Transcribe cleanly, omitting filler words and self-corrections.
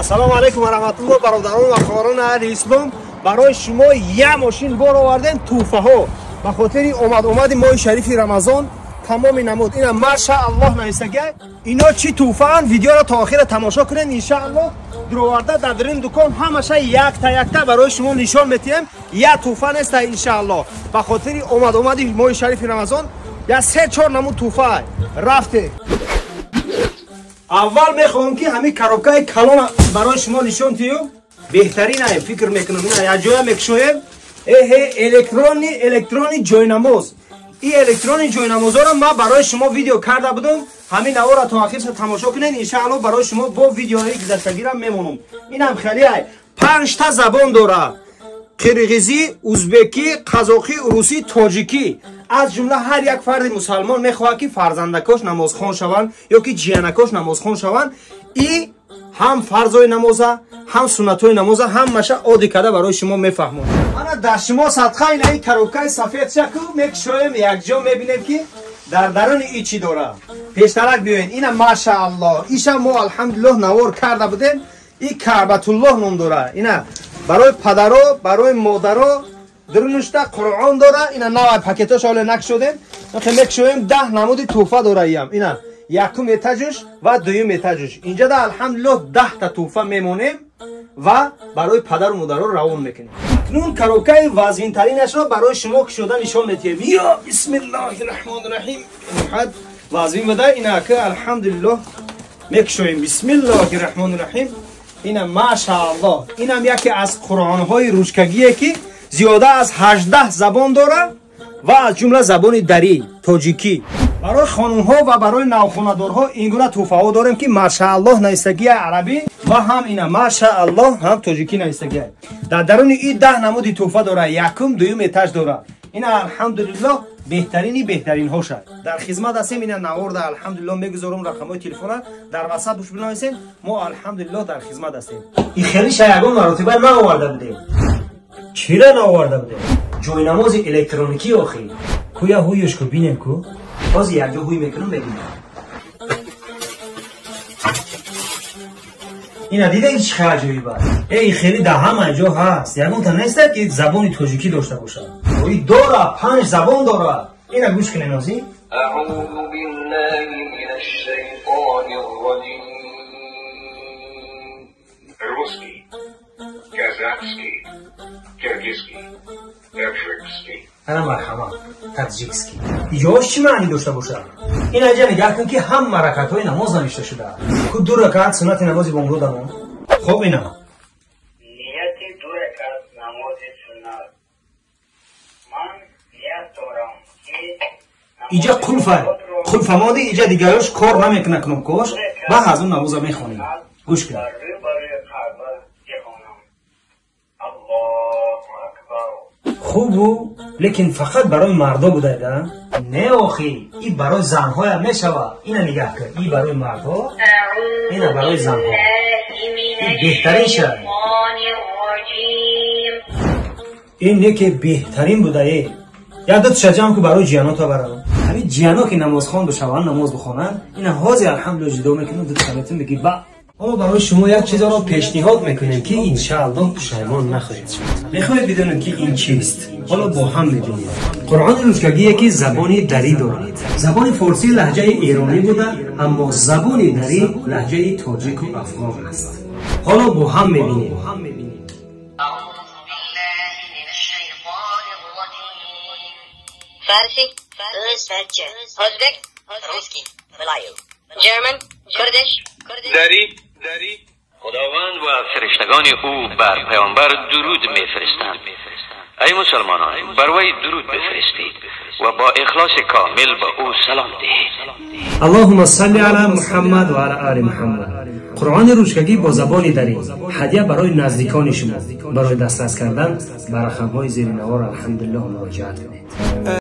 Ассалому алайкум ва раҳматуллоҳ, бародарон ва хоҳарон аҳли ислом. Барои шумо як мошин бор овардем тӯҳфаҳо ба хотири омад-омади моҳи шарифи Рамазон. Тамоми намуд ина машааллоҳ нависага. Ино чӣ тӯҳфаанд? Видеоро то охира тамошо кунед иншааллоҳ. Дуроварда дар дарин дукон ҳамаша якта якта барои шумо нишон метиҳем. Як тӯҳфа неста иншааллоҳ. Ба хотири омад-омади моҳи шарифи Рамазон я се-чор намуд тӯҳфа рафте. Аввал мехоҳам ки ҳамин коробкаи калона барои шумо нишон диҳам. Беҳтарин ай фикр мекунам. Ина як ҷоя мекушоем. Эҳе, электронӣ ҷойнамоз. Ин электронӣ ҷойнамозҳоро ман барои шумо видео карда будам. Ҳамин наворро то охирша тамошо кунед иншааллоҳ. Барои шумо бо видеоҳои гузаштагиро мемонам. Инам хеле ай 5 та забон дорад: қирғизӣ, узбекӣ, қазоқӣ, русӣ, тоҷикӣ. Аз ҷумла ҳар як фарди мусалмон мехоҳад ки фарзандакош намозхон шаванд ё ки ҷиянакош намозхон шаванд. И ҳам фарзҳои намоза, ҳам суннатҳои намоза ҳамаша оддӣ карда барои шумо мефаҳмонам. Ана дар шумо садқа ина ин коробкаи сафед шаку мекушоем, якҷо мебинем ки дар даруни и чӣ дорад. Пештарак биёед. Ина машааллоҳ, иша мо алҳамдулиллоҳ навор карда будем. И Каъбатуллоҳ ном дорад. Ина барои падаро, барои модаро дарунушта Қуръон дора. Ина навай пакетош ҳоле накшодем. Мекушоем, 10 намуди тӯҳфа дора иям. Ина якум этажуш ва дуюм этажуш. Инҷа да алҳамдулиллоҳ 10 та тӯҳфа мемонем ва барои падару модаро равон мекунем. Акнун коробкаи вазнинтаринашро барои шумо кушода нишон медиҳем. Ё бисмиллоҳи раҳмони раҳим. Ҳад вазнин буда. Ина ка алҳамдулиллоҳ мекушоем. Бисмиллоҳи раҳмони раҳим. Ина машааллоҳ, инам яке аз қуръонҳои ручкагие ки зиёда аз 18 забон дорад ва аз ҷумла забони дарӣ, тоҷикӣ. Барои хонумҳо ва барои навхонадорҳо ин гуна тӯҳфаҳо дорем ки машааллоҳ нависагии арабӣ ва ҳам ина машааллоҳ ҳам тоҷикӣ нависагия. Дар даруни ин 10 намуди тӯҳфа дорад. Якум, дуюм этаж дорад. Ина алҳамдулиллоҳ беҳтарини беҳтаринҳо шад. Дар хизмат ҳастем. Ина наворда алҳамдулиллоҳ мегузорам рақамҳои телефона дар ватсап буш бинависем. Мо алҳамдулиллоҳ дар хизмат ҳастем. Ин хелиша ягон маротиба наоварда будем. Чира наоварда будем? Ҷойнамози электроникӣ охи. Куя ҳуюш ку бинем ку. Ҳозир якҷо ҳуй мекунам мебинем. Ина дида ин чӣ хел аҷоиб аст. Эй хеле дар ҳама ҷо ҳаст. Ягонта неста ки забони тоҷикӣ дошта бошад. Ой дора, 5 забон дора. Ина гӯш кунед ҳозир. Аъузу биллаҳи минаш шайтонир раҷим. Русский, казахский, киргизский, таджикский. Ана марҳамат, таджикский. Иҷош чӣ маънӣ дошта бошад? Ин аҷа нигаҳ кун ки ҳама ракатҳои намоз навишта шудааст. Ку 2 ракат суннати намози бомдод амон. Хоб ина. Нияти 2 ракат намози суннат. Ман ният дорам ки иҷа қулфа. Қулфа моди иҷа дигарош кор намекунад кнопкаҳош ва аз он намоза мехонем. Гӯш кун. Хубу, лекин фақат барои мардо будайда? Не охи, и барои занҳоям мешавад. Ина нигаҳ кун, и барои мардҳо, ина барои занҳо. Ин беҳтарин шад. Ин неке беҳтарин будае. Як ду тиша ҷамъ ку барои ҷиянота барам. Ҳамин ҷияно ки намозхон бишаванд, намоз бихонанд, ина ҳозир алҳамдулиллоҳ ҷудо мекунам, ду тиша метун мегӣ ба. Мо барои шумо як чизаро пешниҳод мекунем ки иншааллоҳ пушаймон нахоҳед шуд. Мехоҳед бидонед ки ин чист? Ҳоло бо ҳам мебинем. Қуръони ручкагие ки забони дарӣ дорад. Забони форсӣ лаҳҷаи эронӣ буда, аммо забони дарӣ лаҳҷаи тоҷику афғон аст. Ҳоло бо ҳам мебинем. Фарси, узбек, русский, German, Kurdish, دری، دری. خداوند و فرشتگان او بر پیامبر درود میفرستند. ای مسلمانان، بر وی درود بفرستید و با اخلاص کامل به او سلام دهید. اللهم صل علی محمد و علی آل محمد. قرآن ручкагӣ бо забони дарӣ ҳадя барои наздикони шумо. Барои дастрас кардан ба рақамҳои зери навор алҳамдулиллоҳ муроҷиат кунед.